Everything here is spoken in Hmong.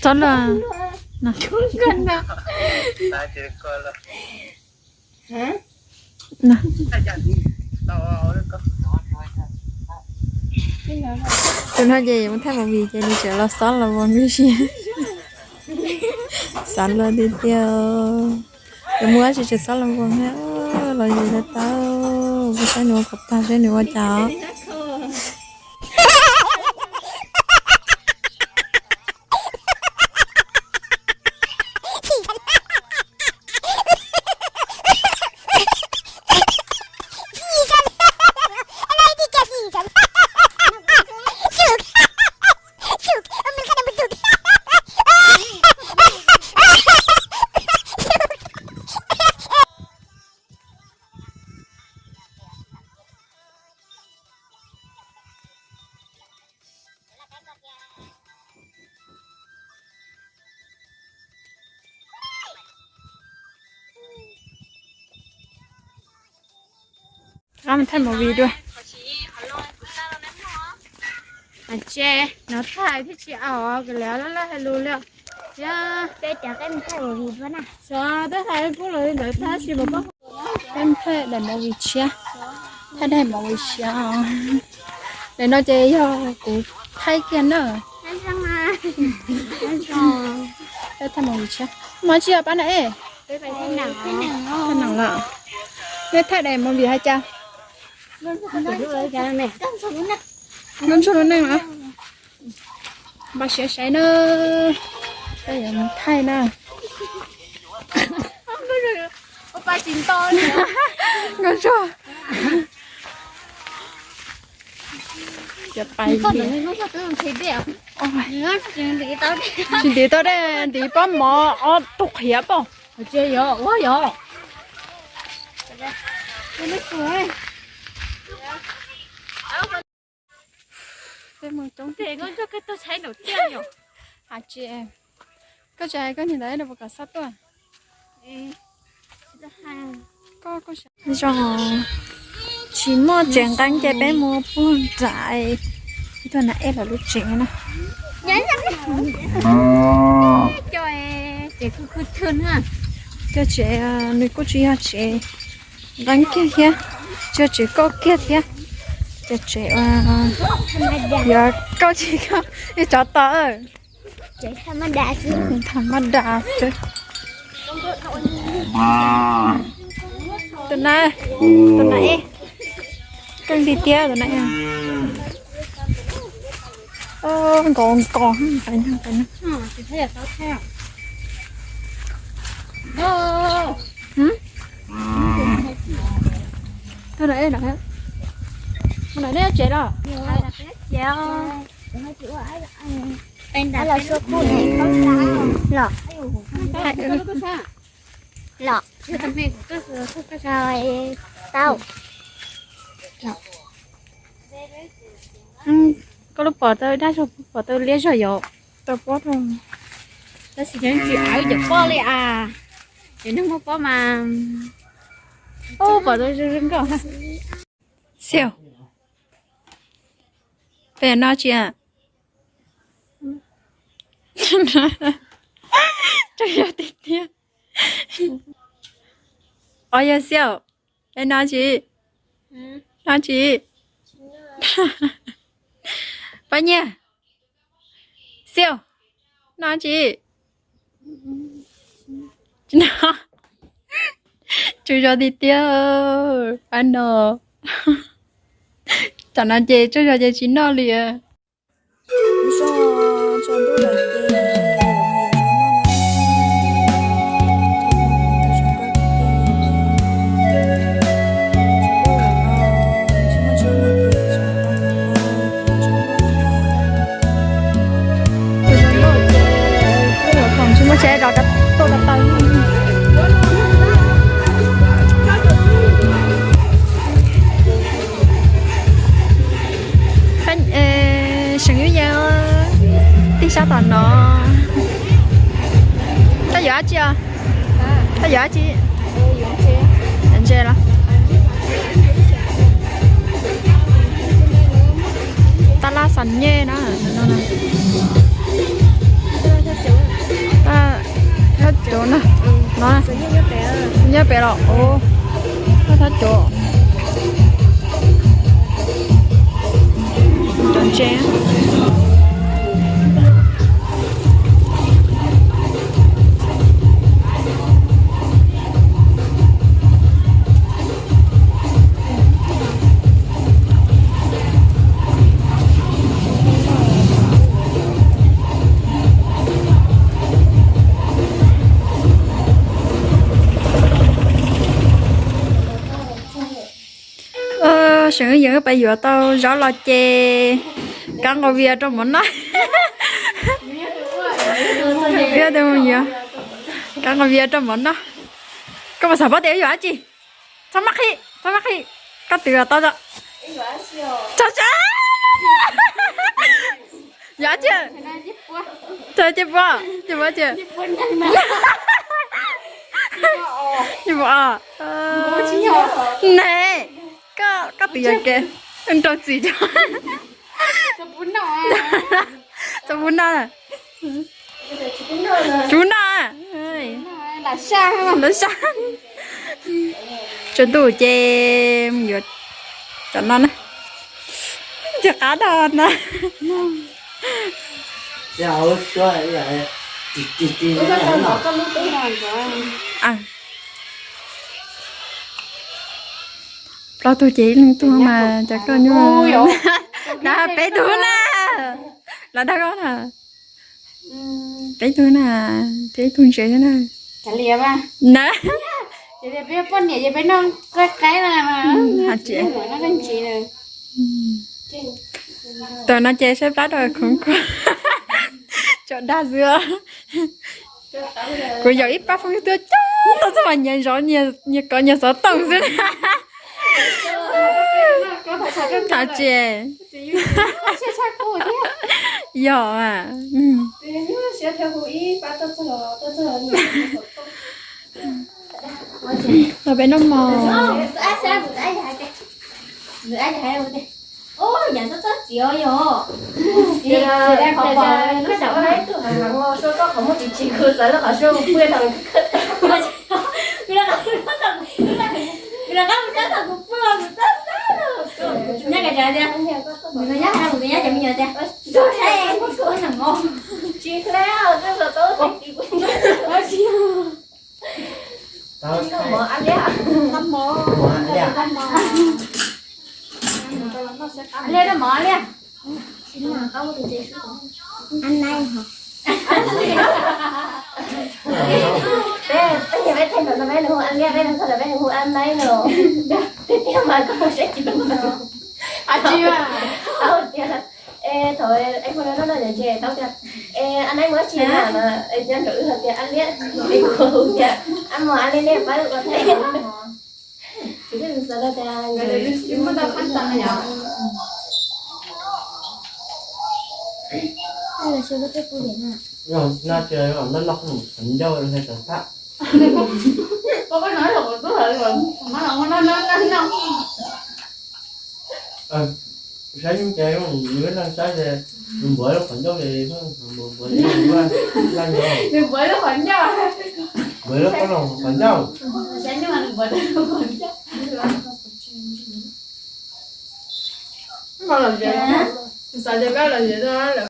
Txhob luag. Tus no ces mus thaij movie ces nws tseem los xob los vos ib si. Xob luag tiag tiag. Yuav mus ua tsi tseem xob los vos na. Los yus tau tau, kuv saib nws ua kom tag seb nws ua cas os. Rov qab mus thaij movie dua. Tse, no thaij thiab tsis aus, kawg li laj laj hais lus li. Yog peb cov qeb mus thaij movie dua na. Xyov twb hais kub los li ntawd tab sis mas peb mus thaij daim movie tshiab. Thaij daim movie tshiab os. Daim no ces yog kuv thaij kiag na. Peb thaij movie tshiab. Mov tsis yog pab na es. Thaij nees los. Nej thaij daim movie hais cas? Nkauj ntsuag lub neej los. Npaj siab saib na. Koj yuav mus thaij na. Nkauj ntsuag. Tsis ntiv tau dej, ntiv pob mov ob tug qhiav pom. Tsis yog ua yog. Koj tsis hais koj niag ntawd rau puas kom xob tuaj. Zoo, tsis muaj tsev nqeeb ces peb mus puag nram ib tug nam ej lawv lub tsev na. Cov tsev, nws kuj tsis yog tsev nqeeb kiag thiab, tsis yog tsev kauj kiag thiab. Cov tsev uas yuav kauj tsis kauj, ib tsov tom. Thaum maj das xwb. Tus na, tus na, keej tiag tiag tus na. Nkos nkos, pais no, pais no. Tus na, tus na, nej tsev los? Los. Los. Tau. Koj lub pom tau dab zog, pom tau liab zog yom? Tau pob rau. Tab sis tsis av cov pob li as. Cov neeg muaj pob mas. Ub, pom tau zoo zoo nkauj. Xiu, peb no tsis a? Tsaug zog tiag tiag. Os, yog Xiu, peb no tsis? No tsis? Pab Nyiaj, Xiu, no tsis? Tsis no. Tsaug zog tiag tiag, pab no. Tam no ces tsaug zog ces tsis noj li. Tsis muaj tsheb rau tuaj rau taw. Tseem yuav yees tig sab tom no. Koj yuav dab tsi os? Koj yuav dab tsi? Yuav ntses los? Tab laj xas nyej na. Thab cov no, no nyob pem los. Thab cov, cov ntses. Seem yeem pais yuav tau zaub los ces kab nqos vias rau mov noj. Kab nqos vias rau mov noj. Koj puas xav paub tias yuav dab tsi? Txhob maj qhi, txhob maj qhi. Koj twv los tau. Tso tso. Yuav dab tsi? Tso, cej puab, cej puab, cej puab. Ne, koj, koj twv yuav kev nrau txim cov. Txhob pub noj. Tsis pub noj. Lawv sab. Tsaus ntuj ces mus yuav cov no na. Ntxim qab dag na. Plaub tug ces ib leeg tug mas cov koj nyuaj. Peb tug na. Los dag koj na. Peb tug na, peb tug ntses na. Na. Tawm no ces saib plab rau khoov kuag. Tso dag xwb. Kuv yog ib pab feej twg coob tau txog mas nyias zov nyias kov nyias xov tooj xwb na. Tham tsis. Yog a. Los peb noj mov. Peb, peb, peb, peb hu An Liab, peb hu An Liab, peb hu An Liab no. Tiag tiag mas koj mus saib tsis tau. Tias, es thaum es hu no no no ces tau tias, es An Liab mus dab tsi na no, es nyob nraum wb hais tias An Liab, es kuv hu tias An Mos, An Liab, Liab pab wb ua thaij. Kuv twb xav tias nkawd muaj tau qhab ntawd no yom. No ces no qhov ncauj no tov thaj. Saib zoo ces nws leej saib ces nws npuav lub qhov ncauj ces nws npuav lub qhov ncauj, npuav lub qhov ncauj. Xav tias koj lom zem.